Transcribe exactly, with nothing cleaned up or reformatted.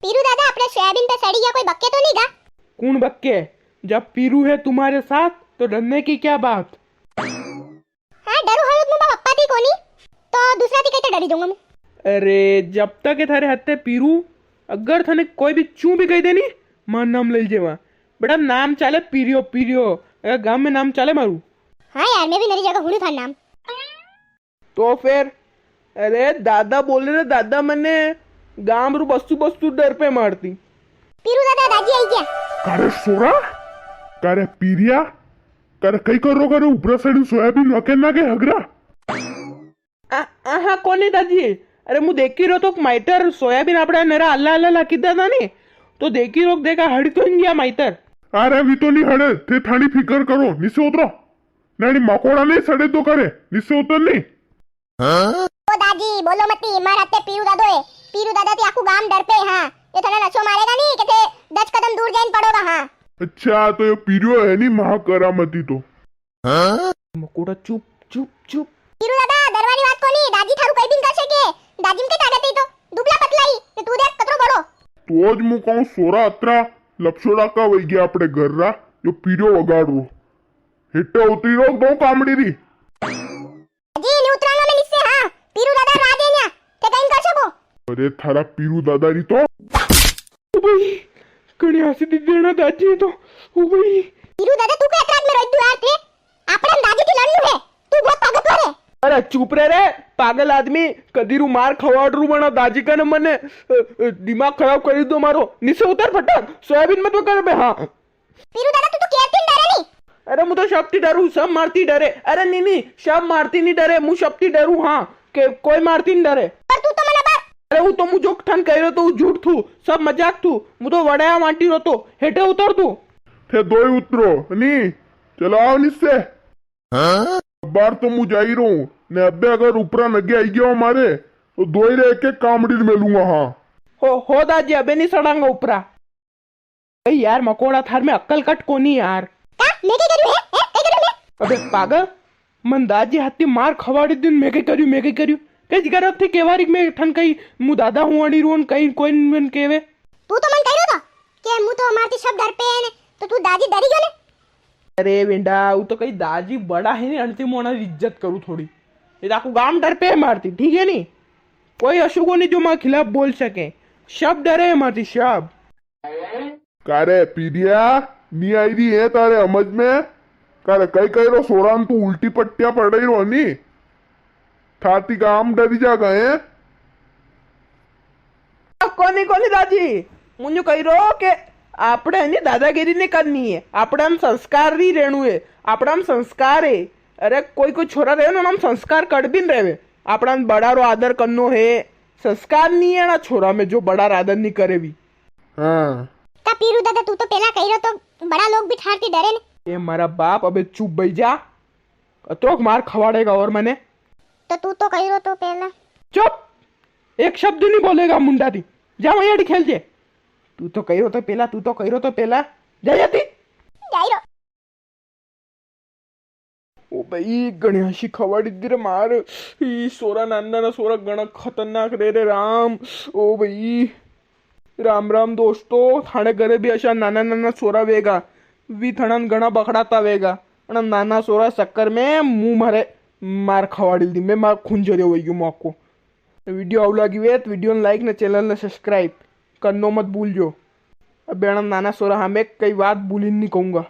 पीरू दादा, अपने सोयाबीन पे सड़ी गया कोई बक्के तो नी गा? कौन बक्के? जब पीरू है तुम्हारे साथ तो डरने की क्या बात। हाँ, डरू हूँ तो मारा पप्पा थी कोनी, तो दूसरा थी कई तो डरी जाऊंगा मैं। अरे, जब तक है थारे हत्ते पीरू, अगर थाने कोई भी चूं भी कही दे नी, मार नाम ले जेवा। बेटा, नाम चाले पीरियो, पीरियो। अगर गांव में नाम चाले मारू। हाँ यार, मैं भी नरी जगह हुणू थार नाम। तो फिर, अरे दादा बोले रे दादा, मने गाम रू बसतू बसतू डर पे मारती। पीरू दादा, दाजी आई गया। कारे सोरा, कारे पीरिया, कारे कई कर रो, कारे ऊपरा सड़ी सोयाबीन वके ना के हगरा। आ, आ, हाँ, कोनी दाजी। अरे, मु देखी रो तो माइतर सोयाबीन आपड़ा नरा आला आला लाकी दादा ने, तो देखी रो, देखा हड़ी तो नी गया माइतर। अरे, वी तो नी हड़े, थे थानी फिकर करो, नीचे उतरो। नहीं, नहीं, मकोड़ा नहीं सड़े तो करे, नीचे उतर नहीं। ओ दाजी, बोलो मती, मार हत्ते पीरू दादो है। पीरू दादा ती आखू गाम डर पे, हाँ। ये थने नशो मारेगा नी, के थे दस कदम दूर जाइन पड़ोगा, हाँ। अच्छा, तो ये पीरियो है नी महाकरामती तो। मकोड़ा चुप, चुप, चुप। पीरू दादा, डरवानी बात कोनी, दाजी थारू कई भी नी कर सके। दाजी में के ताकत है तो, दुबला पतला ही, ने तू देख कतरो बड़ो। तो आज मु कहूँ सोरा अतरा लपसोड़ा का वई गया आपड़े घर रा, यो पीरियो वगाड़ रो। हेटे उतरी रो दो कामड़ी री। जी, नी उतरांगा मैं निस्से, हाँ। पीरू दादा रा दे न्या, ते कई कर सको। अरे थारा पीरू दादा री तो। ओ भाई, कणी हंसी दी देना दाजी तो। ओ भाई। पीरू दादा, तू के अतराज में रोई दू यार थे? आपणे हम दाजी की लड़नू है, तू बहुत ताकतवर है। अरे चुप रे रे, पागल आदमी, कदी रू मार खवाड़ रू बना दाजी का ने मने, अ, अ, दिमाग खराब कर दो मारो। निस्से उतर फटाक, सोयाबीन मत वो कर बे, हाँ। पीरू दादा, तू तो केरती नी डरे नी। अरे, मु तो शब ती डरू, सब मारती डरे। अरे, नी, नी, शब मारती नी डरे, मु शब ती डरू, हाँ, के कोई मारती नी डरे। पर तू तो मना पर। अरे, वो तो मु जो थन कह रहो तो वो झूठ थू, सब मजाक थू, मु तो वड़ाया वांटी रो तो, हेटे उतर तू। थे दोई उतरो, नी, चलो आओ निस्से। बार तो मु जाई रो हूँ, ने अबे अगर ऊपरा नगे आई गया हमारे, तो दोई रे एक एक कामड़ी मेलूंगा, हाँ। हो, हो दाजी, अबे नी सड़ांगा ऊपरा। अरे यार मकोड़ा, थार में अक्कल कट कोनी यार। का? मैं के करूँ है? हैं? कई करूँ मैं? अबे पागल, मन दाजी हाथी मार खवाड़ी दिन मैं के करूँ, मैं के करूँ? कई जिगर अब थे केवारी में ठन कई मु दादा हूँ अड़ी रोन कई कोई मन केवे। तू तो मन कह रहा था कि मु तो मारती सब डर पे है ने, तो तू दाजी डरी गयो ने? अरे वेंडा, वो तो कई दाजी बड़ा है ने, अणती मोना इज्जत करू थोड़ी। ये ताको गाम डर पे है मारती, ठीक है नी? कोई अशु कोनी जो मारे खिलाफ बोल सके। सब डरे है मारती, सब। कारे पीरिया, नी आई री है तारे समझ में? कारे कई कई रो सोरान तू उल्टी पट्टियां पड़ रही रो नी? थाती गाम डरी जा गए। कोनी, कोनी दाजी, मुझे कही रो के आपणे है नी दादागिरी नी करनी है, आपणे हम संस्कार री रेणु है, आपणे हम संस्कार है। अरे कोई कोई छोरा रहे ना, हम संस्कार कड़ भी नी रहे। आपणे हम बड़ा रो आदर करनो है, संस्कार नी है ना छोरा में जो बड़ा रो आदर नी करे भी। हाँ। का पीरू दादा, तू तो पेला कही रो तो बड़ा लोग भी ठार ती डरे ने। ए मारा बाप, अबे चुप बई जा, अतरोक मार खवाड़ेगा और मने। तो तू तो कही रो तो पेला। चुप, एक शब्द नी बोलेगा मुंडा ती। जा वहीं अड़ी खेल जे। तू तो कही रो तो पेला, तू तो कही रो तो पेला। जा जाती। जाई रो। ओ भाई, घणी हंसी खवाड़ी दी रे मार। ई सोरा नाना ना सोरा घणा खतरनाक रे रे राम। ओ भाई, राम राम दोस्तों, थाने घरे भी अशा नाना नाना सोरा वेगा, वी थणन घणा बखड़ाता वेगा। अन नाना सोरा चक्कर में मु मारे मार खवाड़ी दी, मैं मार खून जरियो वई गयो मौको। वीडियो आऊ लागी वे तो वीडियो ने like ने channel ने subscribe करनो मत भूल जो। अब बेणा नाना सोरा हमें कई बात भूली नी कहूंगा।